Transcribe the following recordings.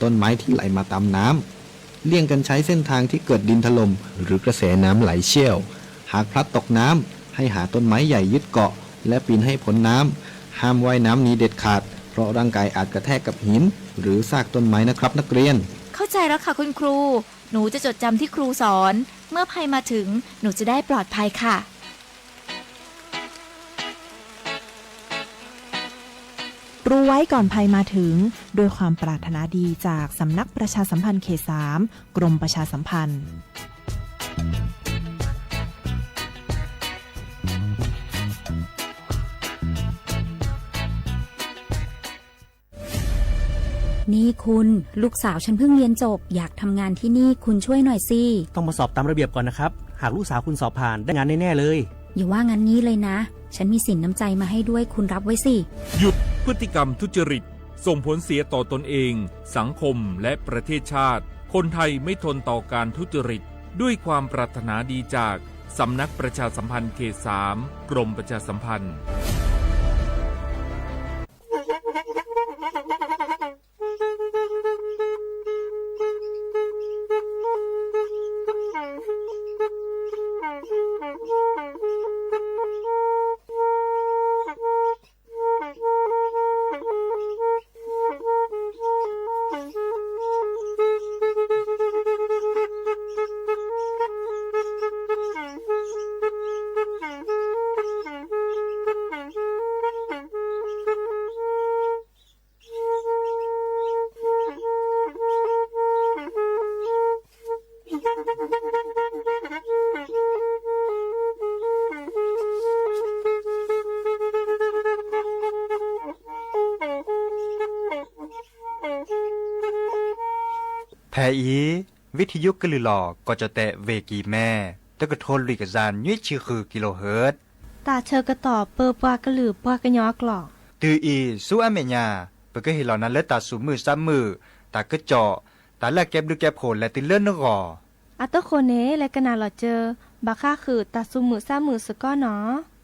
ต้นไม้ที่ไหลมาตามน้ำ เลี่ยงกันใช้เส้นทางที่เกิดดินถล่มหรือกระแสน้ำไหลเชี่ยว หากพลัดตกน้ำ ให้หาต้นไม้ใหญ่ยึดเกาะ และปีนให้พ้นน้ำ ห้ามว่ายน้ำหนีเด็ดขาด เพราะร่างกายอาจกระแทกกับหิน หรือซากต้นไม้นะครับนักเรียน เข้าใจแล้วค่ะคุณครู หนูจะจดจำที่ครูสอน เมื่อภัยมาถึง หนูจะได้ปลอดภัยค่ะ รู้ไว้ก่อนภัยมาถึง ด้วยความปรารถนาดีจากสำนักประชาสัมพันธ์เขตสาม กรมประชาสัมพันธ์ นี่คุณ ลูกสาวฉันเพิ่งเรียนจบ อยากทำงานที่นี่ คุณช่วยหน่อยสิ ต้องมาสอบตามระเบียบก่อนนะครับ หากลูกสาวคุณสอบผ่าน ได้งานแน่ๆเลย อย่าว่างั้นงี้เลยนะ ฉันมีสินน้ำใจมาให้ด้วย คุณรับไว้สิ หยุดพฤติกรรมทุจริต ส่งผลเสียต่อตนเอง สังคม และประเทศชาติ คนไทยไม่ทนต่อการทุจริต ด้วยความปรารถนาดีจาก สำนักประชาสัมพันธ์เขตสาม กรมประชาสัมพันธ์ ဖဲအံၤ ဝံထံယုကလုာ်လီၤ ကီၢ်ကၠီၣ်တဲၣ် ဝ့ၢ်ကံၢ်မဲ တကထိလွံၢ်ကယၤနွံဆံဃုကံလိဟၢၣ် တၢ်ဆၢကတီၢ်ပၢပှၤကလုာ်ပှၤကညီအကျိာ် တုၤအံၤဆူအမဲာ်ညါ ပကဟ့ၣ်လီၤနၤလၢတၢ်သူၣ်မုာ်သးမုာ် တၢ်ကစီၣ် တၢ်လၢအကဲဘျုးကဲဖှိၣ်လဲၤတုၤလၢနဂီၢ် အဃိန့ၣ် လဲၤကနၣ်လီၤစၢၤ ဘၣ်ဃးဃုာ်တၢ်သူၣ်မုာ်သးမုာ်စ့ၢ်ကီးနီၤ.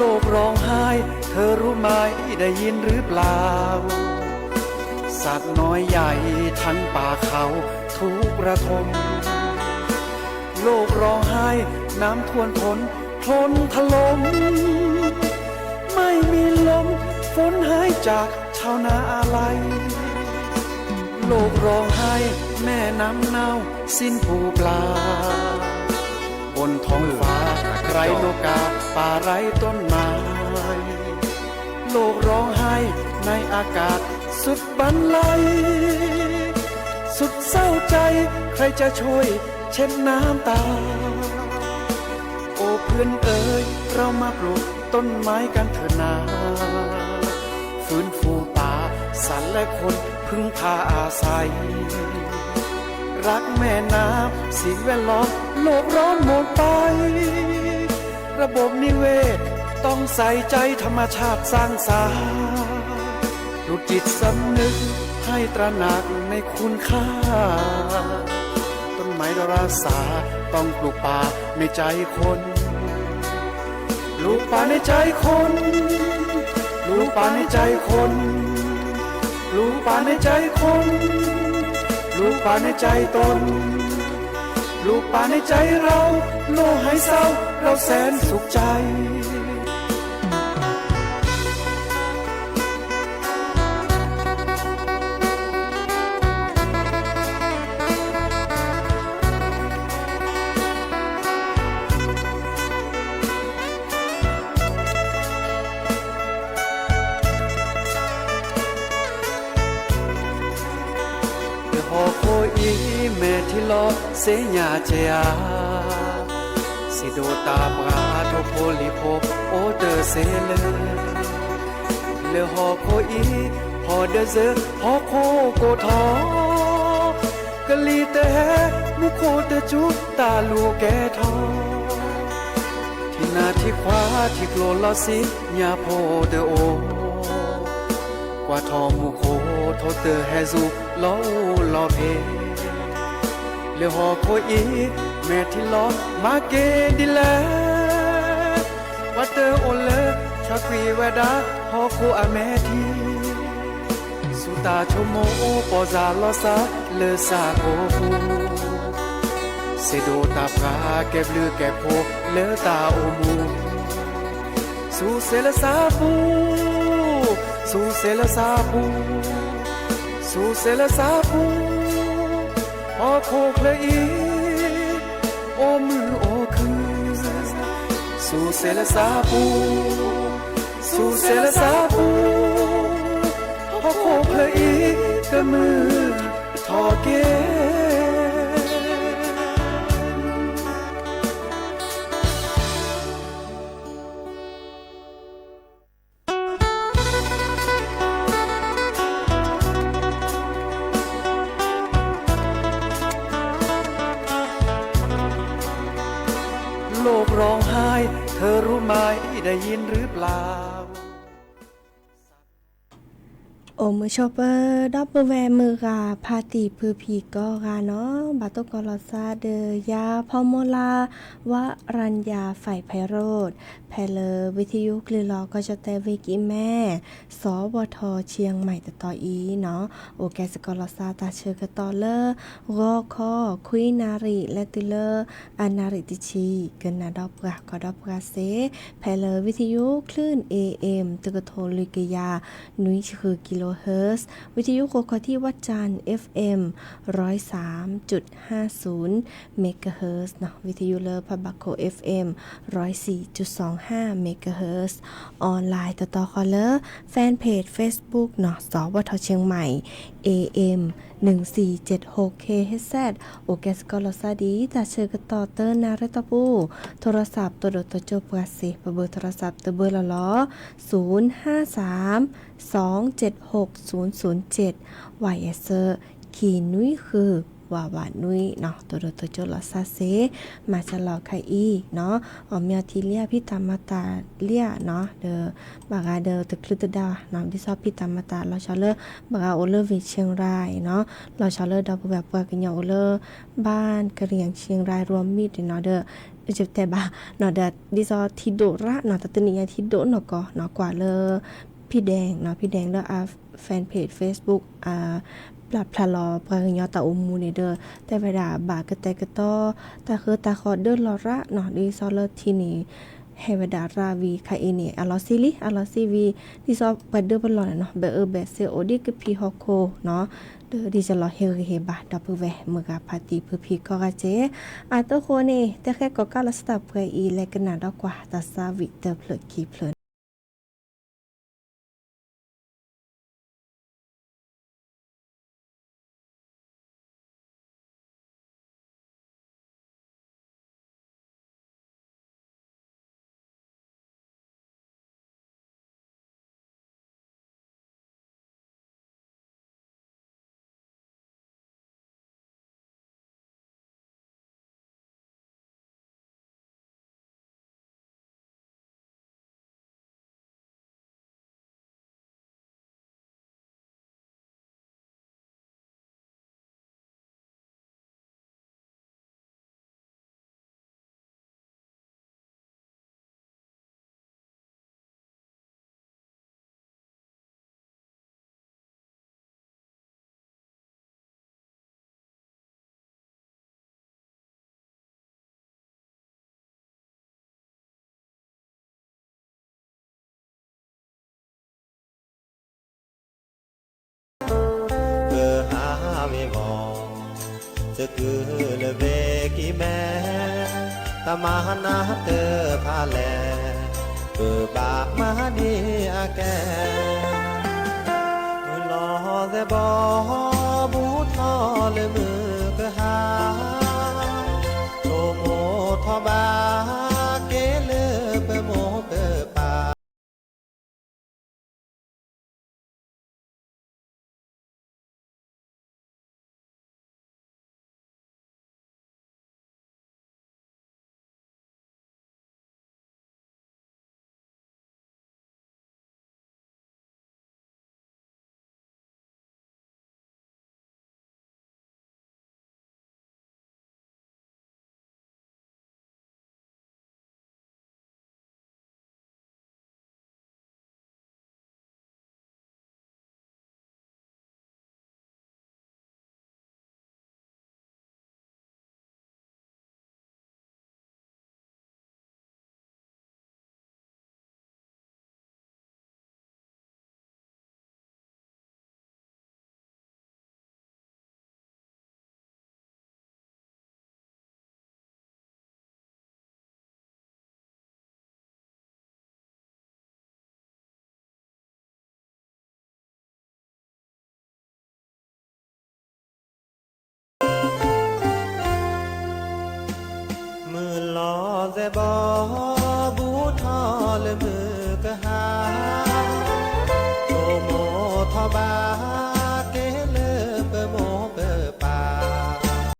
โลกร้องไห้ เธอรู้ไหม ได้ยินหรือเปล่า สัตว์น้อยใหญ่ ทั้งป่าเขา ทุกข์ระทม โลกร้องไห้ น้ำท่วมท้น โคลนถล่ม ไม่มีลม ฝนหายจาก ชาวนาอาลัย โลกร้องไห้ แม่น้ำเน่า สิ้นปูปลา บนท้องฟ้า ไร้นกกา ป่าไร้ต้นไม้ โลกร้องไห้ ในอากาศ สุดบรรลัย สุดเศร้าใจ ใครจะช่วยเช็ดน้ำตา โอ้เพื่อนเอ๋ย เรามาปลูกต้นไม้กันเถอะนา ฟื้นฟูป่า สัตว์และคนพึ่งพาอาศัย รักแม่น้ำ สิ่งแวดล้อม โลกร้อนหมดไป ระบบนิเวศ ต้องใส่ใจ ธรรมชาติสร้างสรรค์ ปลุกจิตสำนึก ให้ตระหนักในคุณค่า ต้นไม้เรารักษา ต้องปลูกป่าในใจคน ปลูกป่าในใจคน ปลูกป่าในใจคน ปลูกป่าในใจคน ปลูกป่าในใจตน ปลูกป่าในใจเรา โลกหายเศร้า เราแสนสุขใจ လၢဟီၣ်ခိၣ်အံၤ မဲာ်ထံလီၤစ့ညါက့ၤဧါ, စံးဒိးတၢ်ပှၤထိၣ်ဖိလံၤဖိ အိၣ်တ့ၢ်စ့လၢ လၢဟီၣ်ခိၣ်အံၤ ဟီၣ်ဒၢစၢၤ ဟီၣ်ခိၣ်ကိးထီၣ်, ကလံၤတဟဲ မူခိၣ်တစူၤ တၢ်လူၤကဲထီၣ်, ထံနါထံခွါ ထံကျိလီၤစ့ ညၣ်ဖိတအိၣ်, ကွၢ်ထီၣ်မူခိၣ် ထိၣ်တၢ်ဟဲစူၤ လီၤအူလီၤဖ့, လၢဟီၣ်ခိၣ်အံၤ မဲာ်ထံလီၤမၤက့ၤဒ်လဲၣ်, ပှၤတအိၣ်လၢ ဆှၢကွံာ်ဝဲဒၣ် ဟီၣ်ခိၣ်အမဲာ်ထံ, ဆူတၢ်ဆိကမိၣ်အိၣ် ပီၢ်စၢ်လီၤစၢ်လၢဆၣ်ကိးပူၤ, စ့ဒိၣ်တၢ်ပှၢ်ကဲဘျုးကဲဖှိၣ်လၢတၢ်အိၣ်မူ, ဆူစ့လၢဆၣ်ပူၤ, ဆူစ့လၢဆၣ်ပူၤ, ဆူစ့လၢဆၣ်ပူၤ, ဟီၣ်ခိၣ်ချၢအံၤ အိၣ်မုာ်အိၣ်ခုၣ်, ဆူစ့လၢဆၣ်ပူၤ, ဆူစ့လၢဆၣ်ပူၤ, ဟီၣ်ခိၣ်ချၢအံၤ ကမုာ်ထီၣ်က့ၤ โลกร้องไห้ เธอรู้ไหม ได้ยินหรือเปล่า အိၣ်မုာ်ဆိးပၢၤ ဒီပုၢ်ဝဲၢ်မုၢ်ဂၤဖါတံၢ်ဖုဖံကိးဂၤနီၤ, ဘၣ်တိၢ်ကီၤလီၤသးဒီးယၤ ဖီမိလါ ဝရၣ်ယၤ ဖဲးဖဲးရိၣ်, ဖဲလၢဝံသယုၣ်ကလုၢ်လီၤကီၢ်ကၠီၣ်တဲၣ် ဝ့ၢ်ကံၢ်မဲၢ် စီၤဝီၤထီၣ်ဆံၣ်မဲၣ် တတီၤအံၤနီၤ, အိၣ်ကဲစ့ၢ်ကီးလီၤသးတၢ်ဆၢကတီၢ်လၢ ဂီၤခီ ခွံနၣ်ရံၣ် လဲၤတုၤလၢ အနၣ်ရံၣ်တဆံ, ကနၣ်ဒီးပှၤ ကီၢ်ဒီးပှၤစ့ၢ် ဖဲလၢဝံသယုၣ် คลื่น เอเอ็ม တကထိလွံၢ်ကယၤနွံဆံဃု kilohertz, ဝံသယုၣ်ဃိးခီၣ်ထံး ဝၣ်ကၠၣ် เอฟเอ็ม ร้อยสามจุดห้าศูนย์ megahertz နီၤ, ဝံသယုၣ်လၢဖးဘးခိၣ် เอฟเอ็ม ร้อยสี่จุดสองห้า megahertz, ออนไลน์ တတီၤဃီလၢ fanpage Facebook နီၤ, စီၤဝီၤထီၣ်ဆံၣ်မဲၣ် เอเอ็ม หนึ่งสี่เจ็ดหก kilohertz, အိၣ်ကဲစ့ၢ်ကီးလီၤသးဒ် တၢ်ဆၢကတီၢ်တနၣ်ရံၣ်တီၢ်ပူၤ, ထိရစး တိၢ်ဒိၣ်တိၢ်ကၠိပှၤစ့ၢ် ပဘၢၣ်ထိရစးတဘၢလီၤလီၤ, ศูนย์ห้าสาม สองเจ็ดหก ศูนย์ศูนย์เจ็ด ဝးယဲၢ်ဆၢ ခံနွံဃု ဝးဝးနွံနီၤ, တိၢ်ဒိၣ်တိၢ်ကၠိလီၤသးစ့ၢ်, မၤစၢၤလီၤခါအံၤနီၤ, အီၣ်မ့ၤအီထံလံဧါ ဖံးတၢ်မၤတၢ်လံဧါနီၤ, ဒီး ဘၣ်ဂၤဒီးတချုးတဒါနီၤ, ဒ်သိးဖံးတၢ်မၤတၢ်လီၤဆီလၢ ဘၣ်ဂၤအိၣ်လၢဝ့ၢ်ဆံရၢ်နီၤ, လီၤဆီလၢဒီပုၢ်ဝဲၢ်ပှၤကညီအိၣ်လၢ ဘၣ်ကရံၣ်ဆံရၢ် ရူမံၣ်နီၤဒီး ယတဲဘၣ်နီၤဒီး ဒ်သိးထံဒိၣ်ရၣ်နီၤ, တၢ်တနံၤညါထံဒိၣ်နီၢ်ကီၢ်နီၤ, ကွၢ်လၢ ဖံးဒဲးနီၤ, ဖံးဒဲးလၢအ fanpage Facebook အ ပျၢ်ဖျါလီၤပှၤကညီတၢ်အိၣ်မူန့ၣ်ဒီး တဲဝဲဒၣ်ဘၣ်ကတဲာ်ကတီၤ တၢ်ဃၢတၢ်ဃီၤဒၢလီၤရၣ်နီၤ, ဒ်သိးလၢထံန့ၣ် ဟဲဝဲဒၣ်ရၣ်ဝံၤခါအံၤန့ၣ် အလီၤဆံလံ, အလီၤဆံဝံၤ ဒ်သိးပှၤဒၢပလီၢ်န့ၣ်နီၤ, ဘၣ်အၢဘၣ်သီအိၣ်ဒံးကဖံးဟီၣ်ခိၣ်နီၤ, ဒီးဒ်သိးလီၤဟ့ၣ်ဂံၢ်ဟ့ၣ်ဘါ ဒီပုၢ်ဝဲၢ်မုၢ်ဂၤဖါတံၢ်ဖုဖံးကိးဂၤစ့ၢ်, အသိးဃိန့ၣ် တဟဲကီးကးလီၤစတၢ်ပှဲၤအံၤ လဲၤကနၣ်ဒီးကွၢ်တၢ်သးဝံၣ်တဖျၢၣ်ခံဖျၢၣ်ပဟးဝ့ၤဝီၤ စကုၤလၢဘ့ကံမဲ တၢ်မၤနၢၤတဖၣ်လဲၣ် ပဘၣ်မၤဒ်အကဲ မုၢ်လီၤသဲးဘီ ဘူးထီၣ်လၢမုၢ်ကဟါ ဆိကမိၣ်ထီၣ်ဘၣ်က့ၤလၢပမိၢ်ပပၢ် အီၣ်စဲးဘီ ဘူးထီၣ်လၢမုၢ်ကဟါ, အိၣ်မိၢ်ထီၣ်ဘၣ်က့ၤလၢပမိၢ်ပပၢ် ဟီ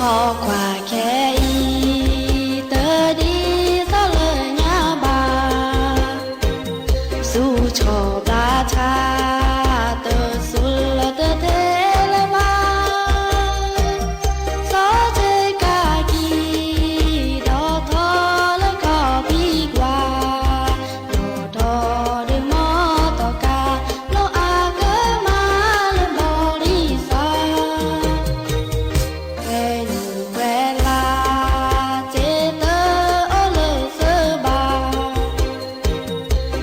ၣ်ကွၢ်ခဲအံၤ တဒ်သိးလၢညါဘၣ်, ဆူၣ်ထီၣ်ဘျါထါ တဆူၣ်လၢတတဲလၢၤဘၣ်, စီၤဆ့ကၤကံ ဒီးထီၣ်လၢကီၢ်ဖံကွၢ်, ဒီးထီၣ်ဒုးမီၢ်သီခါ လီၤအါကမၣ်လၢဘီလံစၢ်, ဖဲနုာ်ဖဲလါ စ့တအိၣ်လၢသဘၣ်,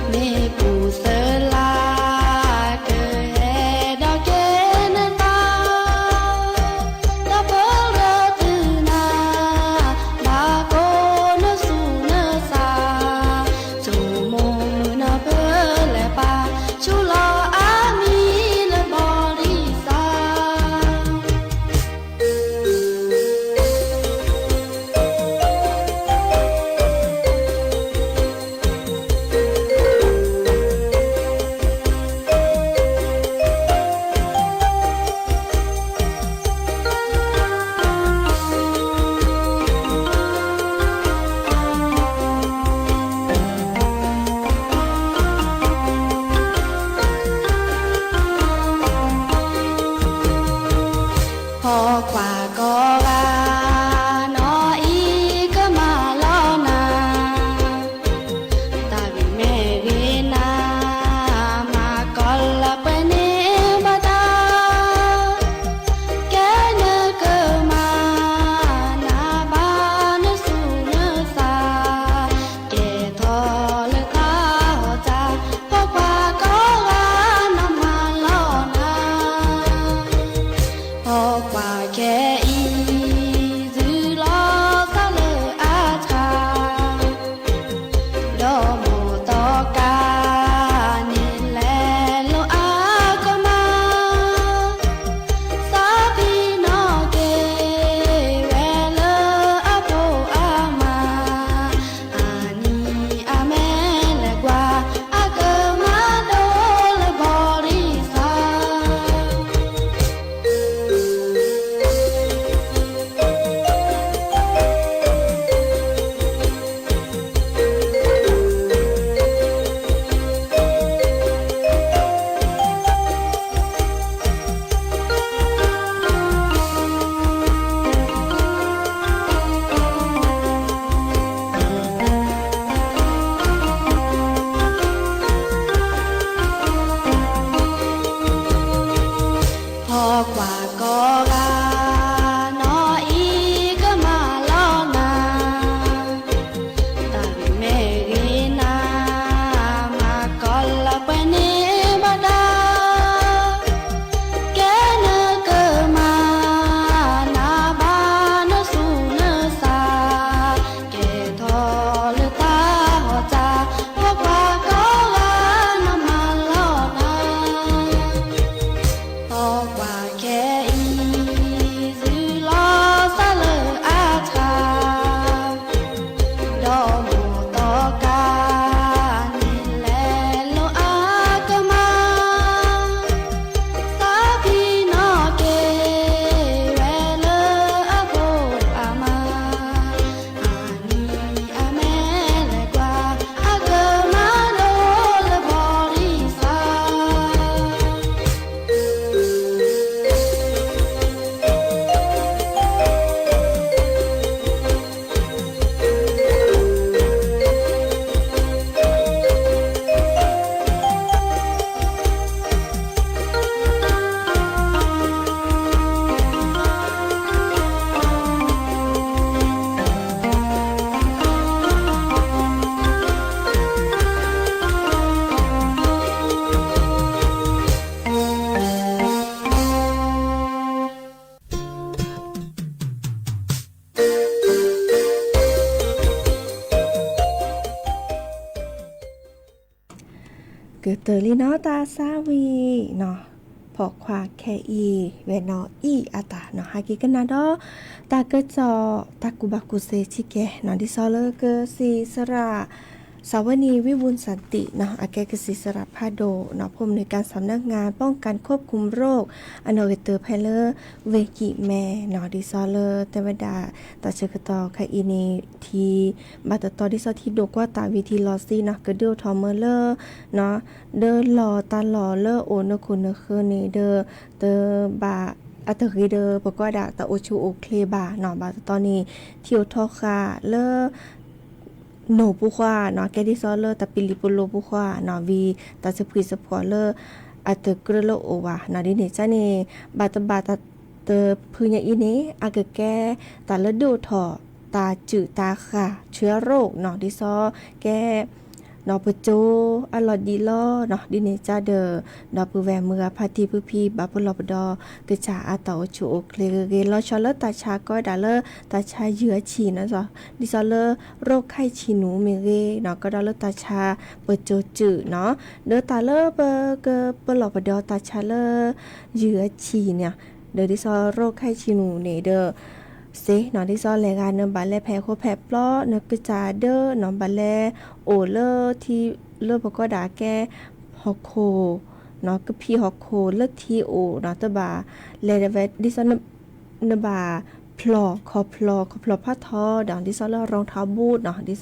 မ့ၢ်ပူၤသလါ ကဟဲဒီးကဲနသး, ဒီးပရၢတုၤနၤ ဘၣ်ကိးနသူၣ်နသး, ဆိမိၣ်မုၢ်နၤဖဲလဲၣ်ပၢ် ဆူၣ်လီၤအါမံၤလၢဘီလံစၢ်. ဟီၣ်ကွၢ်ကိးဂၤ နီၢ်အံၤကမၣ်လီၤနၤ, တၢ်ဂ့ၢ်မ့ၢ်ဂ့ၤနၤ မၤကီးလၢပှဲၤန့ၢ်ဘၣ်တၢ်, ကဲနကမၣ် နဘၣ်နသူၣ်နသး, ကဲထီၣ်လၢတၢ်ဟီၣ်တၢ်, ဟီၣ်ကွၢ်ကိးဂၤ နီၢ်မၢလီၤနၤ, ဟီၣ်ကွၢ်ခဲအံၤ သုးလီၤသးလၢအထါ, ဒီးမိၢ်သီခါန့ၣ် လဲၤလီၤအါကမၣ်, သးပ့ၤနီၣ်က့ၤ ဝဲလၢအဖိအမါ, အနံၤအမဲာ်လဲၤကွၢ် အကမၣ်ဒိၣ်လၢဘီလံစၢ်. ကတၢၢ်လံနီၤ တၢ်ဆါဝံၤနီၤ, ဖိခွါခဲအံၤ ဝဲနီၤအံၤအတၢ်နီၤ ဟဲက့ၤကနၣ်ဒီး တၢ်ကစီၣ် တၢ်ကူၣ်ဘၣ်ကူၣ်သ့ဆံးကဲနီၤ ဒ်သိးလၢကစံးစရၣ် စီၤဝဲနံၤ ဝံၣ်ဘူၣ်စၣ်တံးနီၤ အကဲကစံးစရၣ်ဖးဒိၣ်နီၤ ผู้อำนวยการสำนักงานป้องกันควบคุมโรค အနီၣ်ဂ့ၤတၢၢ်ဖဲလၢ ဝ့ၢ်ကံးမဲနီၤ ဒ်သိးလၢတဲဝဲဒၣ် တၢ်ဆၢကတီၢ်ခဲအံၤန့ၣ် ထံ ဘၣ်တတီဒ်သိးထံဒိၣ်ကွၢ်တၢ်ဝံၤထံလီၤဆံနီၤ ကဒုးအိၣ်ထီၣ်မၢလၢ နီၤ ဒၢလီၢ်တၢ်လီၢ်လၢအိၣ်နၢခိၣ်နၢဃၢၤန့ၣ်ဒီး တဘၣ် အတဂ့ၤဒီး ပကွၢ်ဒၣ်တၢ်အိၣ်ဆူၣ်အိၣ်ချ့ဘၣ်နီၤ ဘၣ်တတီန့ၣ် ထံအိၣ်ထီဃာ်လၢ နိၣ်ပူၤဃီနီၤ ကဲဒ်သိးလၢတၢ်ပံလံၤပလိၤပူၤဃီနီၤ ဝံၤတၢ်ဆၢဖှံသဖှီလၢ အတကြၢးလၢအိၣ်ဘၣ်နီၤ ဒ်န့ၣ်ကန့ၣ် ဘၣ်တဘၣ်တၢ်တဖုညါအံၤန့ၣ် အကကဲ တၢ်လၢဒုးအိၣ်ထီၣ် တၢ်စုၣ်တၢ်ဃၣ် เชื้อโรคနီၤ ဒ်သိးကဲ နီၣ်ပစိအလီၢ်ဒံးလီၤနီၤ ဒ်န့ၣ်ကဒီး ဒီပုၢ်ဝဲၢ်မုၢ်ဂၤဖါတံၢ်ဖုဖံ ဘၣ်ပလီၢ်ပဒီကစၢ်အတၢ်အိၣ်ဆူၣ်အိၣ်ချ့ဂ့ၤဂ့ၤ လီၤဆီလၢတၢ်ဆါကီးဒၣ်လၢ တၢ်ဆါယုၢ်အဆံၣ်နီၤ ဒ်သိးလၢ โรคไข้ฉี่หนู မ့ၢ်ဂ့ၤနီၤ ကဒီးလၢတၢ်ဆါပစိစုၣ်နီၤ ဒီးတၢ်လၢပကပလီၢ်ပဒီတၢ်ဆါလၢ ယုၢ်အဆံၣ်န့ၣ် ဒီးဒ်သိး โรคไข้ฉี่หนู န့ၣ်ဒီး စ့နီၤ ဒ်သိးလဲၤဂၤနဘၣ်လဲၤဖဲးဃိဖဲးပျီ နကစၢ်ဒၢနီၤ ဘၣ်လဲၤအိၣ်လၢထံ လၢပကိးဒၣ်ကဲ ဟီၣ်ခိၣ်နီၤ ကဖံးဟီၣ်ခိၣ်လၢထံအိၣ်နီၤ တဘၣ်လဲၤဒၣ်ဝဲ ဒ်သိး နဘၣ်ဖျီၣ်ခီၣ်ဖျီၣ် ခီၣ်ဖျီၣ်ဖးထီဒီး ဒ်သိးလၢ รองเท้าบูท နီၤ ဒ်သိး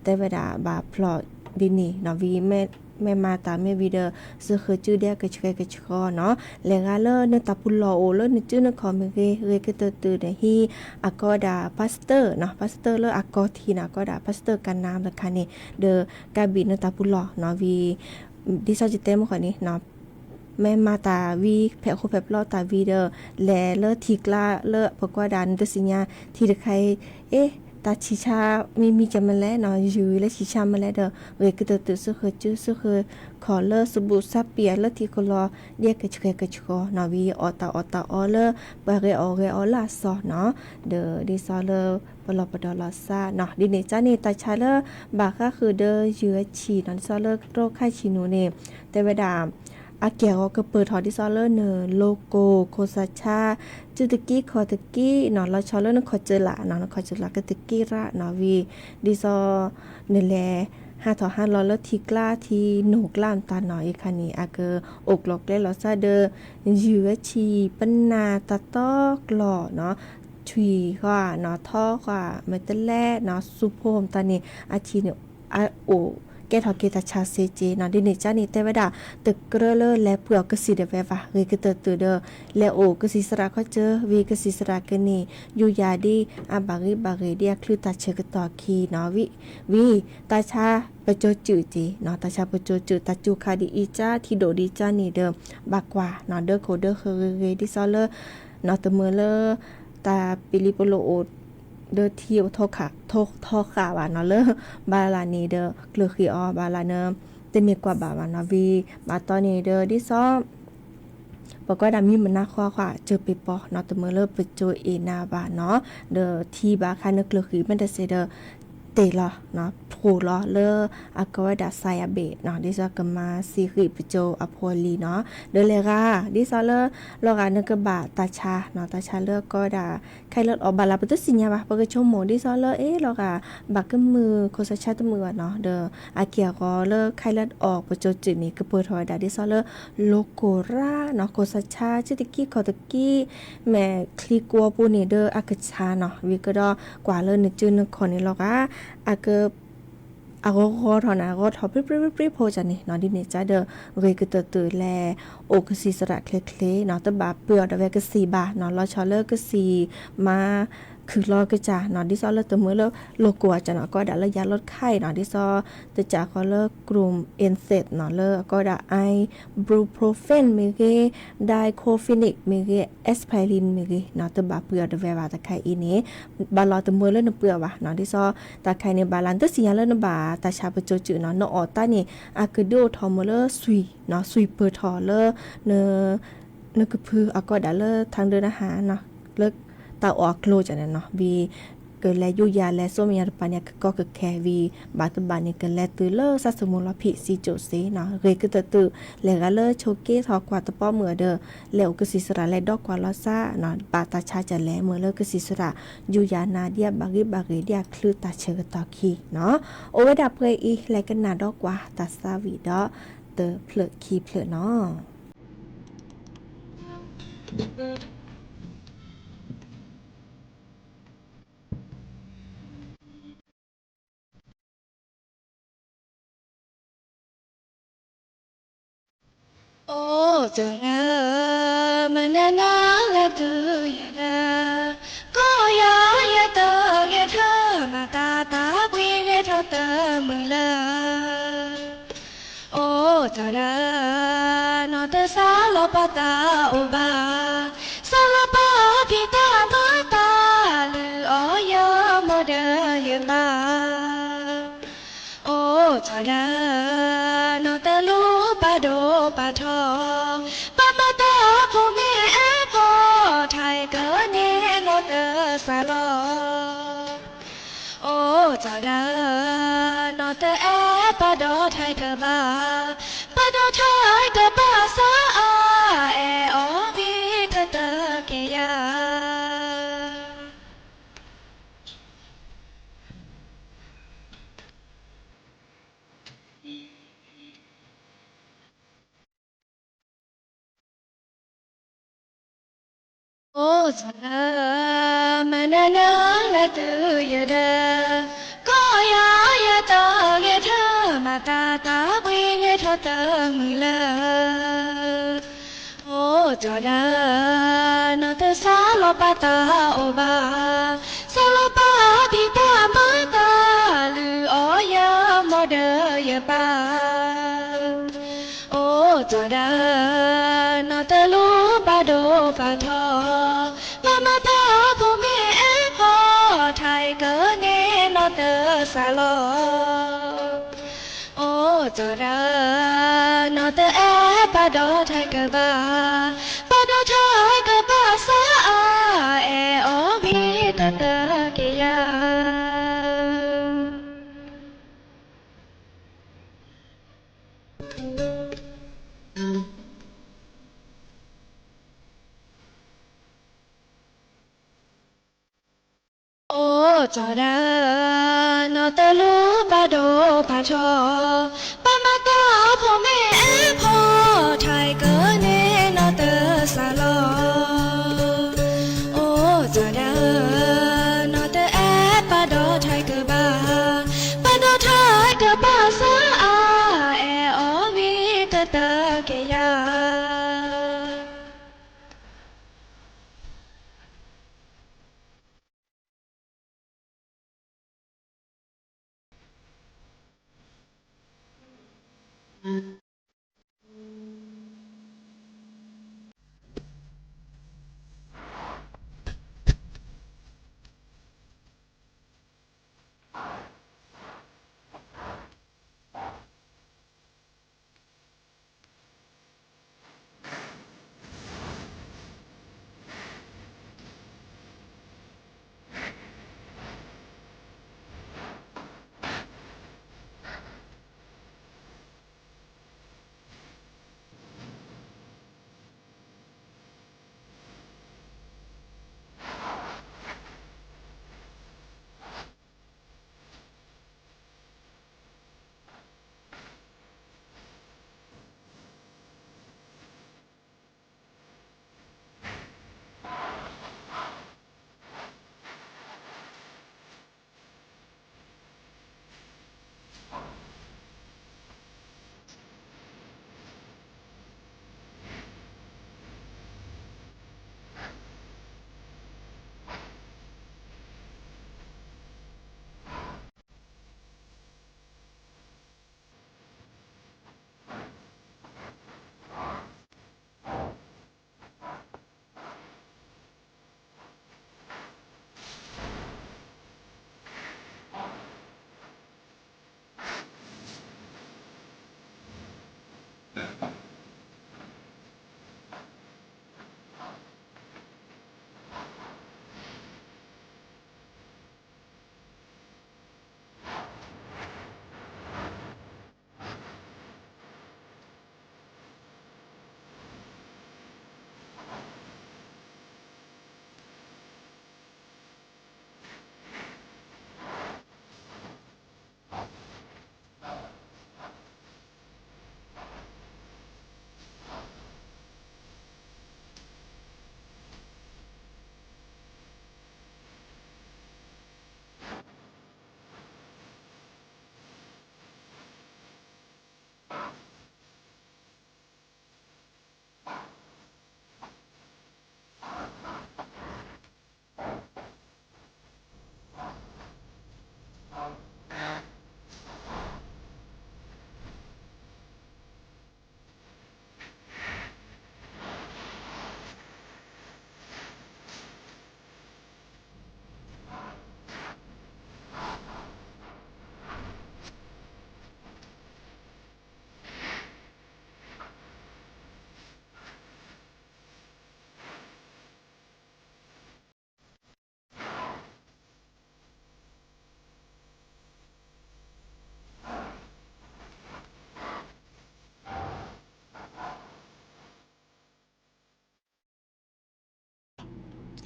တဲဝဲဒၣ်ဘၣ်ဖျီၣ်ဒ်န့ၣ်နီၤ ဝံၤ မ့ၢ်မၤတၢ်မ့ၢ်ဝံၤဒီး စၢဃာ်စုဒဲကဆှဲကဆှီနီၤ လဲၤဂၤလၢနတၢ်ပူၤလီၢ်အိၣ်လၢနစုနခီၣ်မ့ၢ်ဂ့ၤ ဂ့ၤကတၢၢ်တုၤဒီးဟံး အကိးဒၣ် pastor နီၤ pastor လၢအကီၢ်ထံးနီၤ အကိးဒၣ် pastor ကနါတခါန့ၣ် ဒီးကးဘံၣ်နတၢ်ပူၤလီၢ်နီၤ ဝံၤ ဒ်သိးယတဲမ့ၢ်ဃီန့ၣ် မ့ၢ်မၤတၢ်ဝံၤ ဖဲးဃိဖဲးပျီတၢ်ဝံၤဒီး လဲၤလၢထံကျါလၢပကွၢ်ဒၣ် နတသ့ၣ်ညါထံတခါအံၤ အ့ တၢ်ဆံးဆါမံၤမံၤကမလဲၣ်နီၤ ယုၢ်လၢဆံးဆါမလဲၣ်ဒီး ဂ့ၤကတၢၢ်တုၤ စၢဃာ်စု စၢဃာ်ခီၣ်လၢစဘူးစးပံးအလၢထံကလီၤ ဒဲကဆှဲကဆှီနီၤ ဝံၤအီၣ်တၢ်အီၣ်တၢ်အီလၢ ပှၤဂဲၤအီၣ်ဂဲၤအီလၢအစီၤနီၤ ဒီးဒ်သိးလၢ ပလီၢ်ပဒီလီၤစၢ်နီၤ ဒ်န့ၣ်ကန့ၣ် တၢ်ဆါလၢ ဘၣ်ဃးဃုာ်ဒီးယုၢ်အဆံၣ်နီၤ ဒ်သိးလၢ โรคไข้ฉี่หนู န့ၣ် တဲဝဲဒၣ် အက့ၢ်အဂီၤကပၢၢ်ထီၣ်ဒ်သိးလၢန logo ခိၣ်သၣ်ဆါ စုတကံခီၣ်တကံနီၤ လီၤဆီလၢနခီၣ်စၢၤလာ်နီၤ နခီၣ်စၢၤလာ်ကတကံရၣ်နီၤ ဝံၤ ဒ်သိး နလဲၤဟးထီၣ်ဟးလီၤလၢထံကျါထံနိၣ်ကျါမတၤနီၤ အံၤခါန့ၣ် အကအိၣ်ကျီၣ်ကျဲလီၤစၢ်ဒီး ယုၢ်အဆံၣ် ပနၢ်တၢ်တီကျိာ်နီၤ ထွံၣ်ဃီနီၤ ထီဃီ မဲာ်တလဲနီၤ စူၤဖိမတၤန့ၣ် အဆံၣ်န့ၣ် အအိၣ်ကဲထီၣ်က့ၤတၢ်ဆါစ့က့နီၤ ဒ်န့ၣ်ကန့ၣ် တဲဝဲဒၣ် တကြၢးလၢလဲၤပှ့ၤအီၣ်ကစံၣ်ဒၣ်ဝဲဘၣ် ဂ့ၤကတၢၢ်တုၤဒီး လဲၤအိၣ်ကစံၣ်စရၣ်ခီစၢၤ ဝံၤကစံၣ်စရၣ်ကန့ၢ် ယူးယၤဒ် အဘၣ်ဂ့ၤဘၣ်ဂ့ၤဒ်အချုးတၢ်ဆၢကတီၢ်ခံနီၤ ဝံၤ ဝံၤ တၢ်ဆါပစိစုၣ်က့နီၤ တၢ်ဆါပစိစုၣ် တၢ်စူၤခါဒ်အံၤကၢ ထံဒိၣ်ဒ်ကၢန့ၣ်ဒီး ဘၣ်ကွၢ်နီၤ ဒၢခိၣ်ဒၢဃၢၤဂ့ၤဂ့ၤ ဒ်သိးလၢ နီၤ တမၢလၢ တၢ်ပံလံၤပလိၤအိၣ် ဒီးထံအိၣ်ထီဃာ်ဘၣ်နီၤ လၢ ဘၣ်လၢ်န့ၣ်ဒီး ကျၢၤဃံအီၤ ဘၣ်လၢ်န့ၣ် တန့ၢ်ကွၢ်ဘၣ်ဘၣ်နီၤ ဝံၤ ဘၣ်တီန့ၣ်ဒီး ဒ်သိး ပကွၢ်ဒၣ်မံမနါဃီဃာ် စၢၤပ့ၤပီၤနီၤ တမၢလၢပစိၤအ့ၣ်နၤဘၣ်နီၤ ဒီးထံဘၣ်ခါန့ၣ် ကျၢၤဃံမ့ၢ်တစဲးဒီး တ့ၢ်လီၤ ဖှိၣ်လီၤလၢ အကိးဝဲဒၣ် စါယၤဘ့ၣ်နီၤ ဒ်သိးကမၤစံဃံးပစိၤအဖိအလံၤနီၤ ဒီးလဲၤဂၤ ဒ်သိးလၢ လီၤဂာ်နကဘၣ်တၢ်ဆါနီၤ တၢ်ဆါလၢကိးဝဲဒၣ် ไข้เลือดออก ဘၣ်လၢပတသ့ၣ်ညါဘၣ် ပကဆိကမိၣ်ဒ်သိးလၢ အ့ လီၤဂာ် ဘၣ်ကမုာ်ခိၣ်သၣ်ဆါတမုာ်ဘၣ်နီၤ ဒီးအက့ၢ်အဂီၤလၢ ไข้เลือดออก ပစိၤစုၣ်န့ၣ် ကပၢၢ်ထီၣ်ဝဲဒၣ်ဒ်သိးလၢ လိၤကိၢ်ရၣ်နီၤ ခိၣ်သၣ်ဆါ စုတကံခီၣ်တကံ မဲာ်ချံကွီပူၤန့ၣ်ဒီးအကဆါနီၤ ဝံၤကဒီးကွၢ်လၢနစုနခီၣ်န့ၣ်လီၤဂာ် အက အဂီၤဂီၤထီၣ်န့ၣ် အဂီၤထီၣ်ပြံပြံပြံပြံဖိကန့ၣ်နီၤ ဒ်န့ၣ်ကဒီး ဂ့ၤကတၢၢ်တုၤလဲၤ အိၣ်ကစံၣ်စရၣ်ချ့ချ့နီၤ တဘၣ်ပှ့ၤအီၤဒၣ်ဝဲကစံၣ်ဘၣ်နီၤ လီၤဆီလၢကစံၣ်မၤခုၣ်လီၤကစၢ်နီၤ ဒ်သိးလၢတမၢလၢ လိၤကိၢ်အကန့ၣ် ကိးဝဲဒၣ်လၢ ยาลดไข้နီၤ ဒ်သိး တစးဃီလၢ กลุ่ม เอนไซม์ နီၤ လၢအကိးဝဲဒၣ် ไอบูโปรเฟน မ့ၢ်ဂ့ၤ ไดโคฟีนิก မ့ၢ်ဂ့ၤ แอสไพริน မ့ၢ်ဂ့ၤနီၤ တဘၣ်ပှ့ၤအီၤဒၣ်ဝဲဘၣ်တခါအံၤန့ၣ် ဘၣ်လီၤတမၢလၢနပှ့ၤအီၤဘၣ်နီၤ ဒ်သိး တၢ်ခါအံၤန့ၣ် ဘၣ်လၢနတသ့ၣ်ညါလၢနဘၣ်တၢ်ဆါပစိၤစုၣ်နီၤ နအီၣ်တၢ်န့ၣ် အကဒုးအိၣ်ထီၣ်မၢလၢ ဆွံနီၤ ဆွံပၢၢ်ထီၣ်လၢ နကဖုအကိးဒၣ်လၢ ทางเดินอาหารနီၤ လၢတၢ်အီၣ်အကျိၤကန့ၣ်နီၤ ဝံၤ ကလဲၤယူယၤလဲၤစိမ့ၢ်ယၤတပၤန့ၣ် ကကီကခဲဝံၤ ဘၣ်တဘၣ်န့ၣ် ကလဲၤတုၤလၢစၢ်စိမိၤလီၤဖံးစံကၠိၣ်စ့နီၤ ဂ့ၤကတၢၢ်တုၤ လဲၤဂၤလၢဆိးက့ထီၣ်ကွၢ်တပီၣ်မုၢ်အဒၢး လဲၤအိၣ်ကစံၣ်စရၣ်လဲၤဒီးကွၢ်လီၤစၢ်နီၤ ဘၣ်တၢ်ဆါကလဲၤမုၢ်လၢကစံၣ်စရၣ် ယူယၤနၤဒ်အဘၣ်ဂ့ၤဘၣ်ဂ့ၤဒ်အချုးတၢ်ဆၢကတီၢ်ခံနီၤ အိၣ်ဝဲဒၣ်ပှဲၤအံၤ လဲၤကနၣ်ဒီးကွၢ်တၢ်သးဝံၣ်ဒီး တဖျၢၣ်ခံဖျၢၣ်နီၤ အိၣ်တဂၤ မနုၤနၤလၢတုၤယၤလၢ ကီၢ်ယၤယတဂဲၤထၢၣ် မၤတၢ်သးကွံဂဲၤထီၣ်တမုာ်လၢ အိၣ်တဂၤ နီၢ်တစးလီၤပှၤတၢ်အိၣ်ဘၣ် စးလီၤပှၤဖံးတၢ်မၤတၢ် လုၢ်အီၣ်ယၤမိၢ်ဒီးယပၢ် အိၣ်တဂၤ နီၢ်တလူၤပာ်ဒိၣ်ပာ်ထီ ပှၤမၤတၢ်ဖိမ့ၢ်အဲၣ်ဖီ ထံကန့ၣ်နီၢ်တစးလီၤ အိၣ်တဂၤ နီၢ်တအဲၣ်ပာ်ဒီးထံကဘၣ် ပာ်ဒီးထံကဘၣ်စးအါ အဲၣ်အီၤဝံၤတတၢ်က့ၤယၤ အိၣ်တဂၤ မနုၤနၤလၢတုၤယၤဒီး ကီၢ်ယၤယတဂဲၤထၢၣ် မၤတၢ်သးကွံဂဲၤထီၣ်တမုာ်လၢ အိၣ်တဂၤ နီၢ်တစးလီၤပှၤတၢ်အိၣ်ဘၣ် စးလီၤပှၤဖံးတၢ်မၤတၢ် လုၢ်အီၣ်ယၤမိၢ်ဒီးယပၢ် အိၣ်တဂၤ နီၢ်တလူၤပာ်ဒိၣ်ပာ်ထီ ပှၤမၤတၢ်ဖိမ့ၢ်အဲၣ်ဖီ ထံကန့ၣ်နီၢ်တစးလီၤ အိၣ်တဂၤ နီၢ်တအဲၣ်ပာ်ဒီးထံကဘၣ် ပာ်ဒီးထံကဘၣ်စးအါ အဲၣ်အီၤဝံၤတတၢ်က့ၤယၤ အိၣ်တဂၤ နီၢ်တလူၤပာ်ဒိၣ်ပာ်ထီ ပှၤမၤတၢ်ဖိမ့ၢ်အဲၣ်ဖီ ထံကန့ၣ်နီၢ်တစးလီၤ အိၣ်တဂၤ နီၢ်တအဲၣ်ပာ်ဒီးထံကဘၣ် ပာ်ဒီးထံကဘၣ်စးအါ အဲၣ်အီၤဝံၤတတၢ်က့ၤယၤ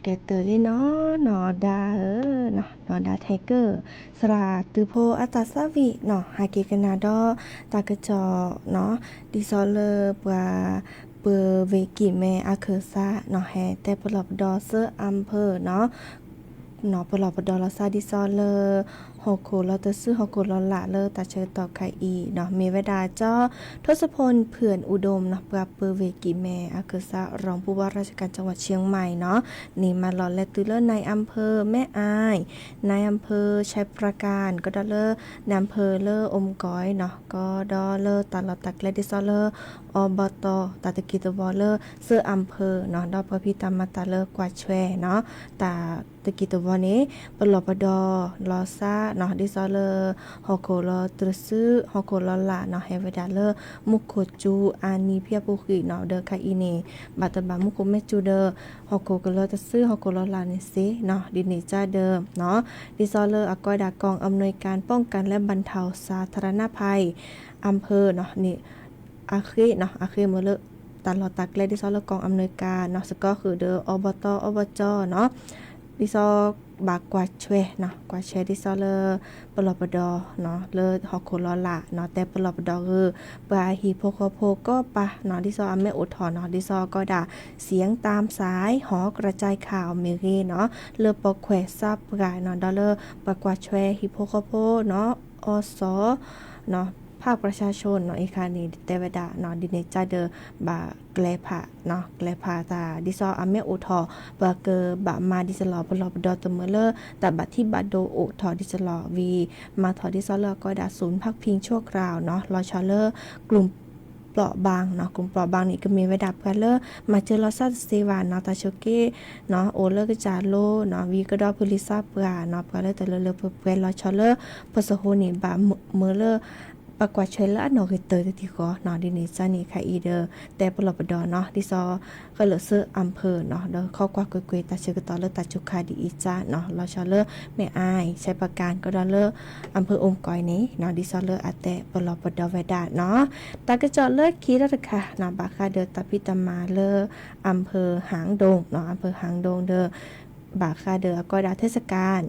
ကဲတၢၢ်လံနီၤ နီၢ်ဒါဧၢ, နီၢ်ဒါထဲကၢၢ် သရၣ်သုးဖိအတၢ်သးဝံၣ်နီၤ ဟဲက့ၤကနၣ်ဒီး တၢ်ကစီၣ်နီၤ ဒ်သိးလၢပှၤ ပၢၤဝ့ၤကံၣ်မဲအခၢၣ်စးနီၤ ဟဲတဲပလီၢ်ပဒီသၢအၣ်ဖၢၣ်နီၤ နီၤပလီၢ်ပဒီလီၤသးဒ်သိးလၢ ဟီၣ်ခိၣ်လီၤတစု ဟီၣ်ခိၣ်လီၤလးလၢတၢ်ဆၢကတီၢ်ခါအံၤနီၤ မ့ၢ်ဝဲဒၣ်ကၠီ ထိစဖိၣ် ဖုၣ်အူဒိၣ်နီၤ ပှၤပၢၤဝ့ၤကံၣ်မဲအခၢၣ်စး ရန်ကုန်ဘုရား ရာชการจังหวัดเชียงใหม่နီၤ န့ၣ်မၤလီၤလဲၤတုၤလၢ นายอำเภอแม่อาย นายอำเภอชัยปราการ ကဒီးလၢ นายอำเภอလၢ อมก๋อยနီၤ ကဒီးလၢတၢ်လီၢ်တၢ်ကျဲဒ်သိးလၢ อบต တၢ်တက့ၢ်တဝီလၢ သၢအၣ်ဖၢၣ်နီၤ ဒီးပှၤဖံးတၢ်မၤတၢ်လၢကွၢ်ဆွဲနီၤ တၢ်တက့ၢ်တဝီန့ၣ် ပလီၢ်ပဒီလီၤသးနီၤ ဒ်သိးလၢ ဟီၣ်ခိၣ်လီၤတစု ဟီၣ်ခိၣ်လီၤလးနီၤ ဟဲဝဲဒၣ်လၢ မူခိၣ်စူၤအါနံၤဖၠၣ်ပူၤဃံးနီၤ ဒီးခါအံၤန့ၣ် ဘၣ်တဘၣ်မူခိၣ်မ့ၢ်စူၤဒီး ဟီၣ်ခိၣ်ကလီၤတစု ဟီၣ်ခိၣ်လီၤလးန့ၣ်စ့နီၤ ဒ်န့ၣ်ကဒီးနီၤ ဒ်သိးလၢအကီဒၣ် กองอำนวยการป้องกันและบรรเทาสาธารณภัย อำเภอနီၤ န့ၣ် အဃ့နီၤ အဃ့မ့ၢ်လၢ တၢ်လီၢ်တၢ်ကျဲဒ်သိးလၢ กองอำนวยการနီၤ စ့ၢ်ကီးဃုာ်ဒီး อบต อบจနီၤ ဒ်သိး ဘၣ်ကွၢ်ဆွဲနီၤ ကွၢ်ဆွဲဒ်သိးလၢ ပလီၢ်ပဒီနီၤ လၢဟီၣ်ခိၣ်လီၤလးနီၤ တဲပလီၢ်ပဒီဂ့ၤ ပှၤဟံၣ်ဖိဃီဖိကိးပၤနီၤ ဒ်သိးအမ့ၢ်အိၣ်ထီၣ်နီၤ ဒ်သိးကီဒၣ် เสียงตามสาย หอกระจายข่าว မ့ၢ်ဂ့ၤနီၤ လၢပိာ်ခွဲးစးပှၢ်နီၤ ဒီးလၢပှၤကွၢ်ဆွဲဟံၣ်ဖိဃီဖိနီၤ อส နီၤ ภาคประชาชนနီၤ အံၤခါန့ၣ် တဲဝဲဒၣ်နီၤ ဒ်န့ၣ်ကဒီး ဘၣ်ကျဲၤဖးနီၤ ကျဲၤဖးတၢ် ဒ်သိးအမ့ၢ်အိၣ်ထီၣ် ပှၤကဘၣ်မၤဒ်သိးလီၤ ပလီၢ်ပဒီတမုာ်လၢ တၢ်ဘၣ်ထံးဘၣ်ဒိအိၣ်ထီၣ်ဒ်သိးလီၤ ဝံၤမၤထီၣ်ဒ်သိးလၢအကီဒၣ် ศูนย์พักพิงชั่วคราวနီၤ လီၤဆီလၢ กลุ่มเปราะบางနီၤ กลุ่มเปราะบางန့ၣ် ကမ့ၢ်ဝဲဒၣ်ပှၤလၢ မၤစၢၤလီၤစၢ်တသ့ဘၣ်နီၤ တၢ်ဆိးက့နီၤ အိၣ်လၢကစၢ်လိနီၤ ဝံၤကဒီးဖုလံၤစးပှၢ်နီၤ ပှၤလၢတၢ်လၢလၢပှဲၤပှဲၤလီၤဆီလၢ ပစဟိန့ၣ် ဘၣ်မုာ်လၢ ပှၤကွၢ်ဆွဲလၢအနီၣ်ဂံၢ်တၢတထံၣ်ဃီနီၤ ဒ်န့ၣ်ကန့ၣ်ခါအံၤဒီး တဲပလီၢ်ပဒီနီၤ ဒ်သိး ဃလၢာ်သၢအၣ်ဖၢၣ်နီၤ ဒီးခီကွၢ်ကွ့ၢ်ကွ့ၢ်တၢ်ဆၢကတီၢ်လၢတၢ်စူၤခါဒ်အံၤကနီၤ လီၤဆီလၢ แม่อาย ชัยปราการ ကဒီးလၢ อำเภออมก๋อยန့ၣ်နီၤ ဒ်သိးလၢအတဲပလီၢ်ပဒီဝဲဒၣ်နီၤ တၢ်ကစီၣ်လၢခံဒီးတခါနီၤ ဘၣ်ဃးဒီးတၢ်ဖံးတၢ်မၤလၢ อำเภอหางดงနီၤ อำเภอหางดงဒီး ဘၣ်ဃးဒီးအကီဒၣ် เทศกาล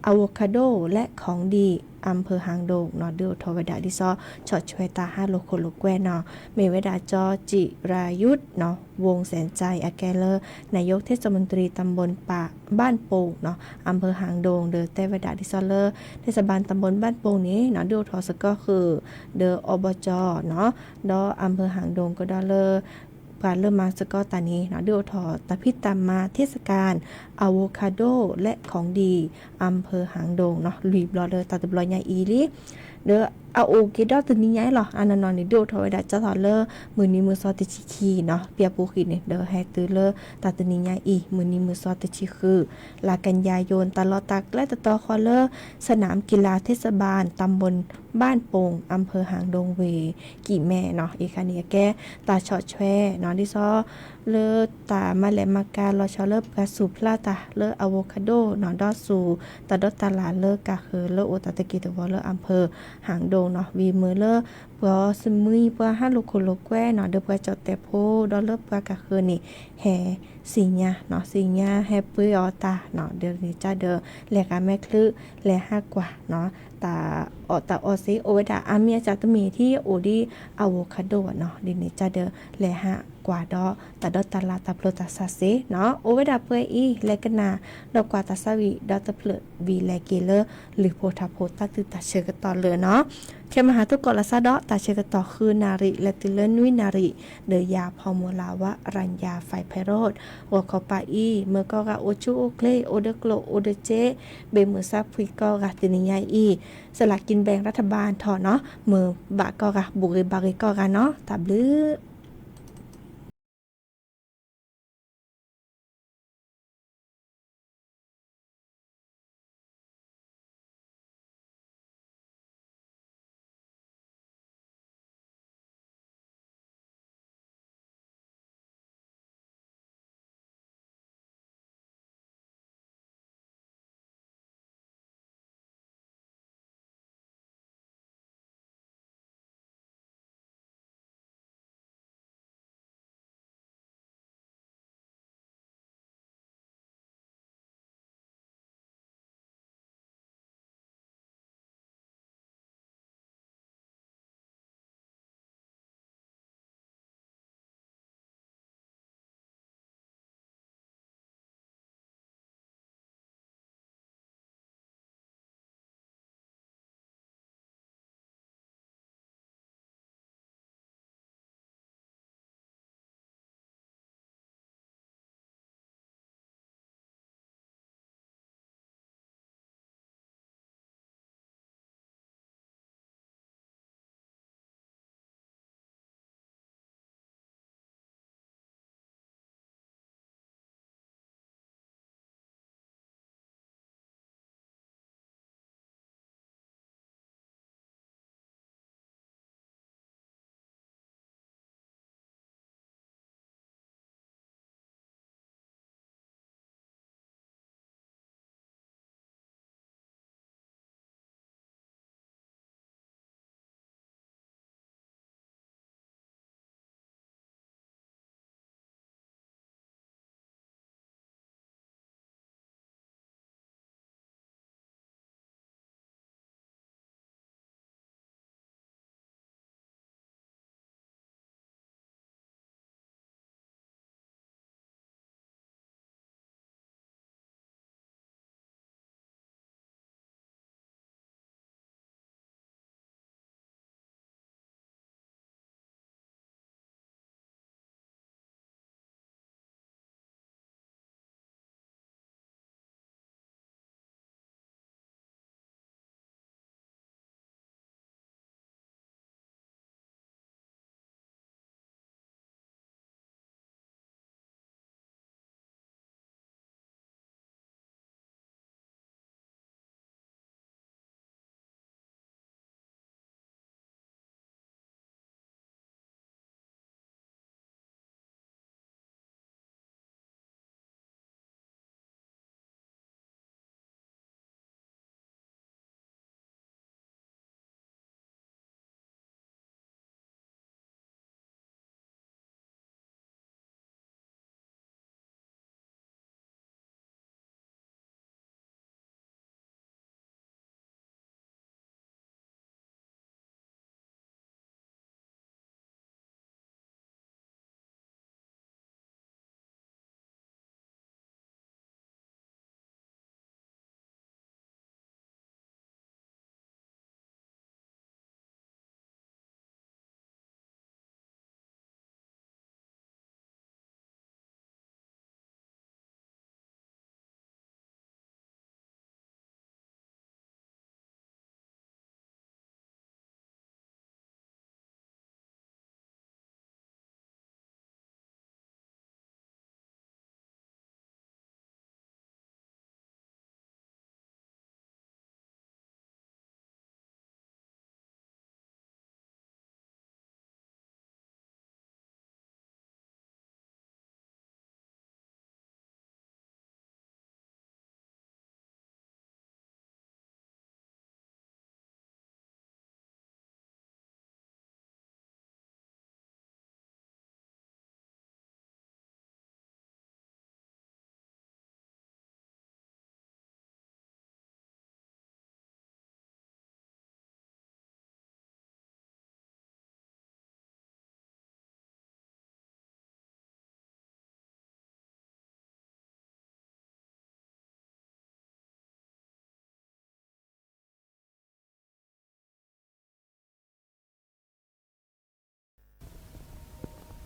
อะโวคาโด และของดี อำเภอหางดงနီၤ ဒုးအိၣ်ထီၣ်ဝဲဒၣ်ဒ်သိး ဆီၣ်ထွဲတၢ်ဟးလိာ်ခိၣ်လိာ်ကွဲနီၤ မ့ၢ်ဝဲဒၣ်ကၠီ จิรายุทธနီၤ วงศ์แสนชัย အကဲလၢ นายกเทศมนตรีตำบลบ้านโป่งနီၤ อำเภอหางดงဒီး တဲဝဲဒၣ်ဒ်သိးလၢ เทศบาลตำบลบ้านโป่งန့ၣ်နီၤ ဒုးအိၣ်ထီၣ်စ့ၢ်ကီးဃုာ်ဒီး อบจနီၤ ဒီး อำเภอหางดง ကဒီးလၢ ပှၤလၢမၤစ့ၢ်ကီးတၢ်န့ၣ်နီၤ ဒုးအိၣ်ထီၣ်တၢ်ဖံးတၢ်မၤ เทศกาล อะโวคาโด และของดี อำเภอหางดงနီၤ လွံၢ်ဘျီလၢတၢ်တဘျီညါအံၤလံ ဒီးအအိၣ်က့ၤဒီးတနံၤညါအံၤလီၤ အနီၢ်နီၢ်န့ၣ် ဒုးအိၣ်ထီၣ်ဝဲဒၣ်ကၠီထီၣ်လၢ မုၢ်နံၤမုၢ်သီတဆံခံနီၤ ဖၠၣ်ပူၤဃံးန့ၣ် ဒီးဟဲတုၤလၢတၢ်တနံၤညါအံၤ မုၢ်နံၤမုၢ်သီတဆံဃု လါကညီ တၢ်လီၢ်တၢ်ကျဲတတီၤဃီလၢ สนามกีฬาเทศบาลตำบลบ้านโป่ง อำเภอหางดง ဝ့ၢ်ကံၣ်မဲနီၤ အံၤခါန့ၣ်အကဲ တၢ်ဆီၣ်ထွဲနီၤ ဒ်သိး လၢတၢ်မၤလဲၢ်မၤကၤလီၤဆီလၢပှၤစူၤဖျါတၢ်လၢ อะโวคาโดနီၤ ဒီးစူၤတၢ်ဒီးတၢ်လၢ်လၢကးဃၢၤလၢအိၣ်တၢ်တက့ၢ်တဝီၤလၢ อำเภอหางดงနီၤ ဝံၤမုာ်လၢ ပှၤစမှံ ပှၤဟးလိာ်ခိၣ်လိာ်ကွဲနီၤ ဒီးပှၤကၠီၣ်တဲာ်ဖိ ဒီးလၢပှၤကးဃၢၤန့ၣ် ဟဲသ့ၣ်ညါနီၤ သ့ၣ်ညါဟဲပှ့ၤအီၤတၢ်နီၤ ဒီးန့ၣ်ကဒီး လဲၤဂၤမဲာ်ချံ လဲၤဟးကွၢ်နီၤ တၢ်အီၣ်တၢ်အီစ့ အိၣ်ဝဲဒၣ်အါမံၤအါစှၤတမ့ၢ်ထံ အိၣ်ဒ် อะโวคาโดဘၣ်နီၤ ဒ်န့ၣ်ကဒီး လဲၤဟးကွၢ်ဒီးတၢ်ဒီးတၢ်လၢ်တၢ်ဖျိတၢ်ဆါစ့နီၤ အိၣ်ဝဲဒၣ်ပှဲၤအံၤ လဲၤကနၣ်ဒီးကွၢ်တၢ်သးဝံၣ်ဒီးတဖျၢၣ်ဝံၤလဲၤက့ၤလၢ လုၢ်ဖိထါဖိတၢ်သုးတၢ်ဆၢကတီၢ်လၢာ်နီၤ ခဲမုၢ်ဟါထီၣ်ကီးလီၤသးဒီး တၢ်ဆၢကတီၢ်ဃုနၣ်ရံၣ် လဲၤတုၤလၢနွံနၣ်ရံၣ် ဒီးယၤဖီမုၢ်လၢ်ဝါ ရၣ်ယၤ ဖဲးဖဲးရိၣ် ဂီၤခီပၤအံၤ မ့ၢ်ကီၢ်ဂၤအိၣ်ဆူၣ်အိၣ်ချ့ အိၣ်ဒီးကျိၣ်အိၣ်ဒီးစ့ ဘၣ်မုာ်သးဖှံကီၢ်ဂၤတနံၤညါအံၤ စလၤကံၣ်ဘဲၣ်ရးထဘၣ်ထီၣ်နီၤ မ့ၢ်ဘၣ်ကီၢ်ဂၤ ဘူးဂ့ၤဘၣ်ဂ့ၤကီၢ်ဂၤနီၤ တၢ်ဘျုး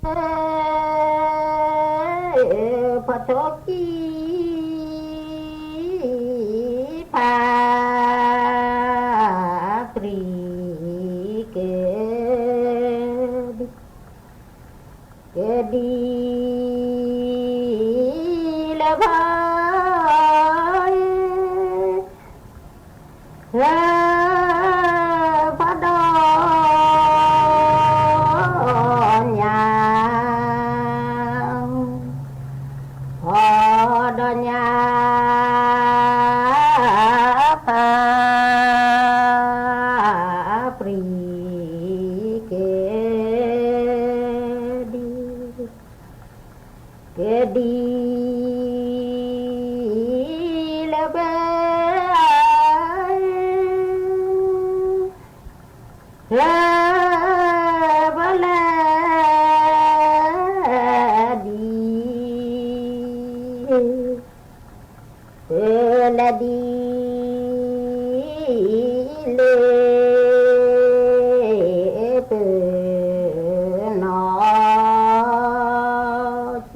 ဖီထိၣ်ကံ ဖးပြံကဲဒံ ကဲဒံလၢဖီ ဖီဒီးညါ ဖီဒီးညါ ဖး ပြံ ကဲဒံ ကဲဒံ လၢဖီ လၢဖီလဲၣ် ဒ် ပလဲၤဒ် လၢ ပနီၢ်ကံ နီၢ်ကံ ပလဲၤဃီ လ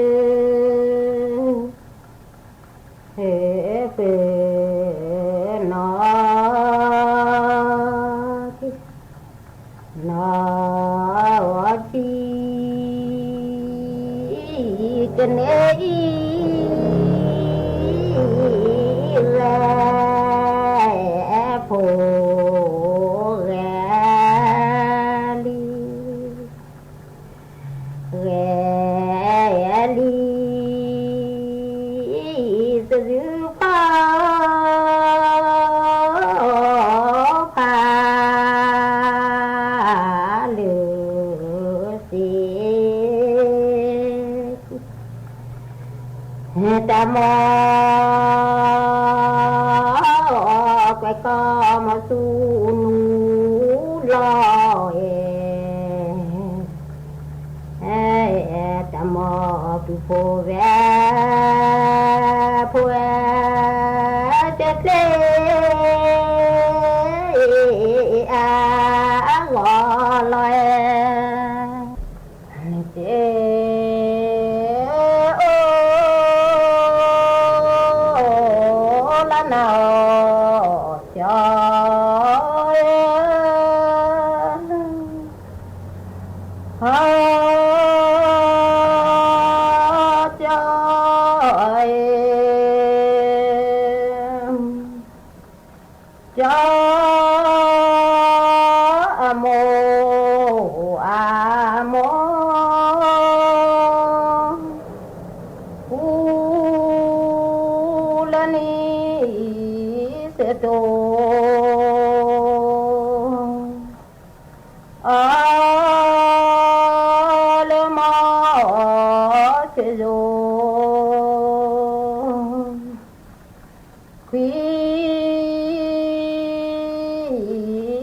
ၢ ပနီၢ်ကံ နီၢ်ကံ ကန့ၢ်အံၤ ဂဲၤဖိ ဂဲၤလံ ဂဲၤလံ သဒုဖီ ဖး လၢ စ့ တၢ်မီ ကွဲးကီမီၤဆူနူလီၤ တၢ်မီပုၢ်ဖိဝဲ ဖိဝဲ တကျ့ အဂီၢ်လီၤ တ့ အိ လၢနၤအီၤ ကၠီ ဟီ ကၠီ ကၠီ အမိၢ် အမိၢ် ပူၤလၢနံၤ စတိ အီၤ လၢမီၢ် စ့ယိၤ ခွံ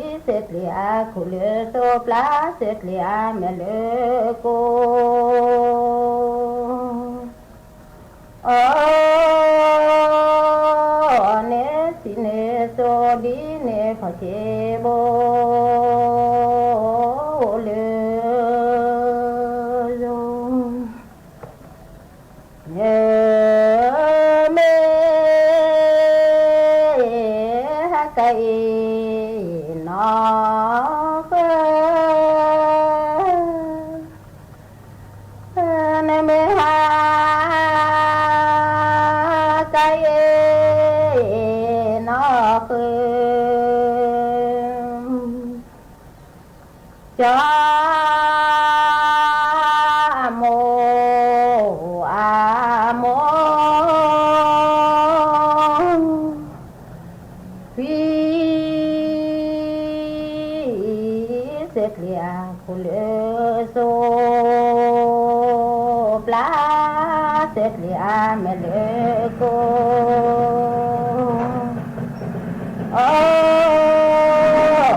စဲးပျ့ၤအခိၣ်လၢသိ ပျၢ် စဲးပျ့ၤအမဲာ်လၢကိ အီၤ န့ၣ်စံးန့ၣ်စိၤ ဒ်န့ၣ်ဖီၣ်က့ၤဘိ လၢယိၤ မ့ၢ်ဟါကါအံၤ နီၢ်ဃၢ နမ့ၢ်ဟါကါအံၤ နီၢ်ဃၢ ကၠီ အမိၢ် အမိၢ် ခွံ စဲးပျ့ၤအခိၣ်လၢသိ ပျၢ် စဲးပျ့ၤအမဲာ်လၢကိ အီၤ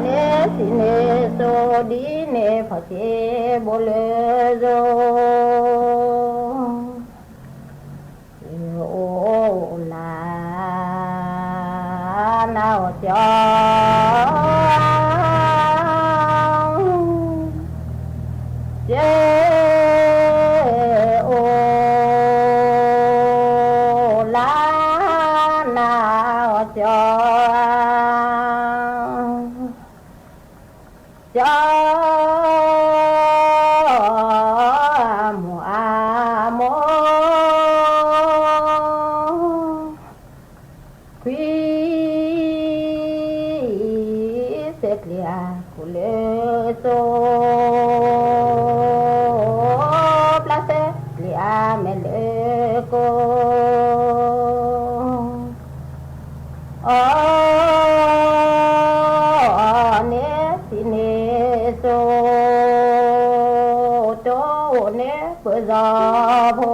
န့ၣ်စံးန့ၣ်စိၤ ဒ်န့ၣ်ဖီၣ်က့ၤဘိလၢယိၤ တ ကၠီ ကၠီအိၣ်လၢနၤအီၤကၠီ, ကၠီ မိၢ်အမိၢ် ခွံ စဲးကျံးအါ ကိၣ်လၢစိ ဘျါ စဲးကျံးအါမဲာ်လၢကိၣ်, အီၤန့ၣ် စံးန့ၢ်စိ တိၢ်န့ၣ် ပၢၤစီၤဖိ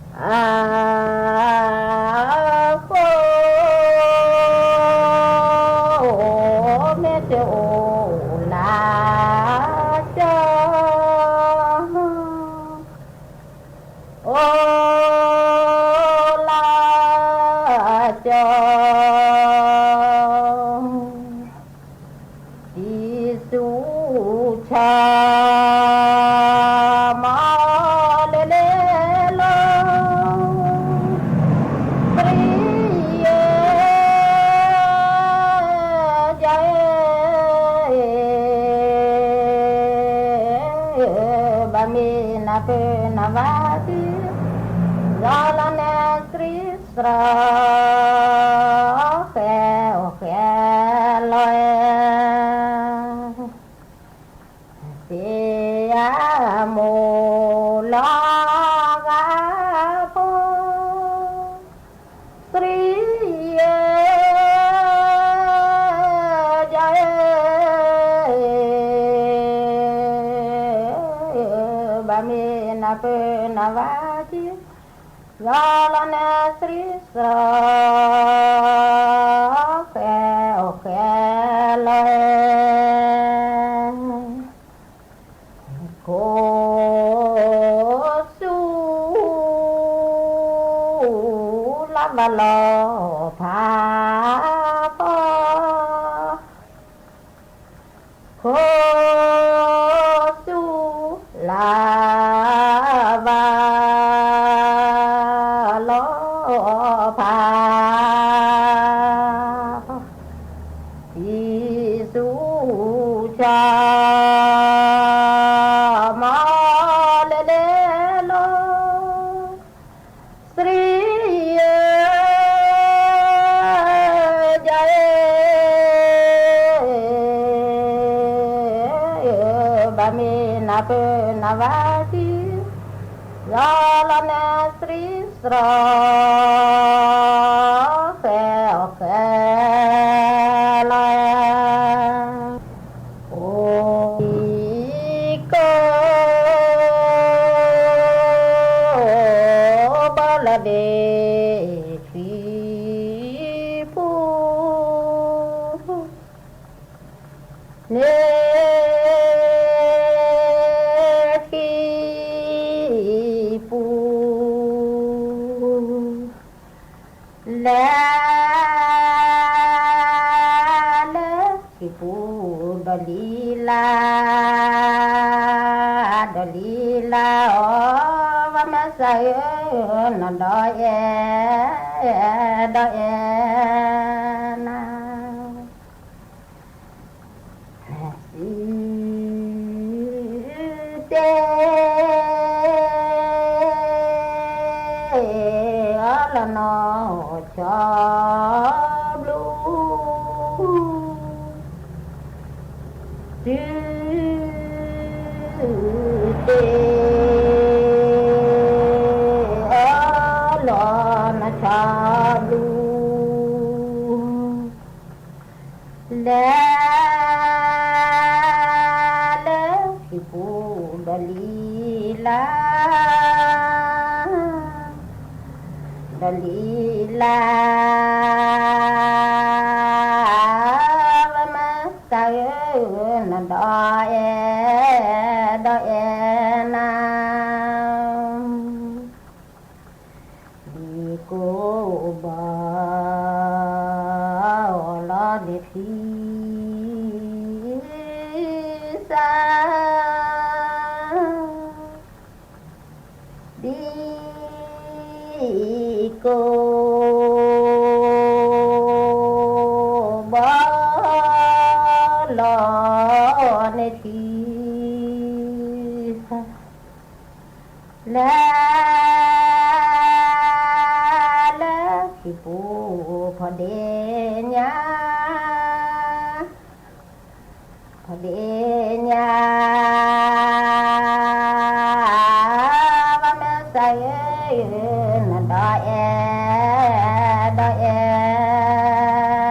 အါ ဃိ မ့ၢ်တအိၣ်လၢကၠီ, အိၣ်လၢကၠီ တံၤဆူၣ်ဆါ မၤလဲၤလဲၤလီၤ သရံးဧၢ, ယၤဧၢ, ဘၣ်မ့ၢ်နၢ်ပၢၢ်နၢ်ဝါဒံး, ယီၤလီၤနဲသရံး သရၣ် ဃဲအိၣ်ဃဲလီၤ သ့ၣ်ယၤမိၢ်လီၤဂာ်ဖိ သရံးဧၢ, ယၤဧၢ, ဘၣ်မ့ၢ်နၢ်ပၢၢ်နၢ်ဝါဒံး ယီၤလီၤနဲသရံးသရၣ် ဃဲအိၣ်ဃဲလီၤ ခိၣ်ဆူ လၢ်ဘၣ်လီၤဖးဖီ ခိၣ်ဆူ လၢ်ဘၣ်လီၤဖးဖီ တံၤဆူၣ်ဆါ မၤလဲၤလဲၤလီၤ သရံးဧၢ, ယၤဧၢ, ဘၣ်မ့ၢ်နၢ်ပၢၢ်နၢ်ဝါဒံး ယီၤလီၤနဲသရံးသရၣ် ဃဲအိၣ်ဃဲလီၤ အိၣ်ကီ ဘၣ်လီၤဒ့ ထံပူၤ န့ၣ် ထံပူၤ လဲၤ လဲၤထံပူၤ ဒီးလံလၢ ဒီးလံလၢအီၤ ဝဲမ့ၢ်စၢ်ဧၢ နဒီးအဲၣ် ဒီးအဲၣ်နၤ စံးတဲ အီၤလၢနီၢ်ဆီဘျူး တုၤတဲ အီၤလၢနီၢ်ဆီဘျူး လဲၤ လဲၤထံပူၤ ဒီးလံလၢ ဒီးလံလၢ ဝဲမ့ၢ်စၢ်ဧၢ နဒီးအဲၣ် ဒီးအဲၣ်နၤ လံကိၣ်ဘီ ကိးဘီလီၤန့ၢ်ထံ လၢ လၢထံပူၤဖီဒ့ညါ ဖီဒ့ညါ ဘၣ်မ့ၢ်စးဧၢ နဒီးအဲၣ် ဒီးအဲၣ်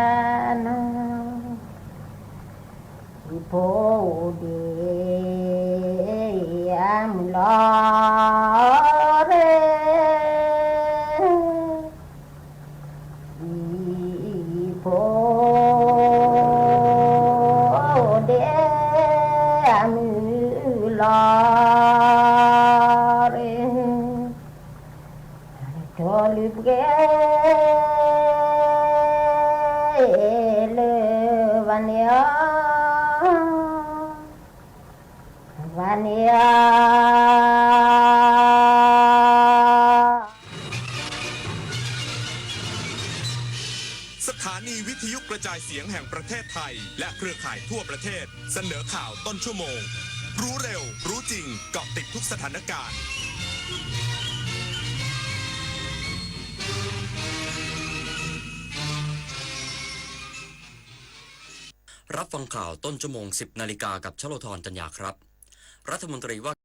နၤ ဟံၣ်ဖိဒ့ အမုၢ်လီၤရ့ ဟံၣ်ဖိ ဒ့ အမုၢ်လီၤရ့ ထီၣ်လုၢ်ပှဲၤ လၢ ဘၣ်န့ၣ်အီၤ ဘၣ်န့ၣ်အီၤ สถานีวิทยุกระจายเสียงแห่งประเทศไทยและเครือข่ายทั่วประเทศเสนอข่าวต้นชั่วโมง รู้เร็ว รู้จริง เกาะติดทุกสถานการณ์ รับฟังข่าวต้นชั่วโมง สิบนาฬิกา กับชโลธร จันยาครับ รัฐมนตรีว่า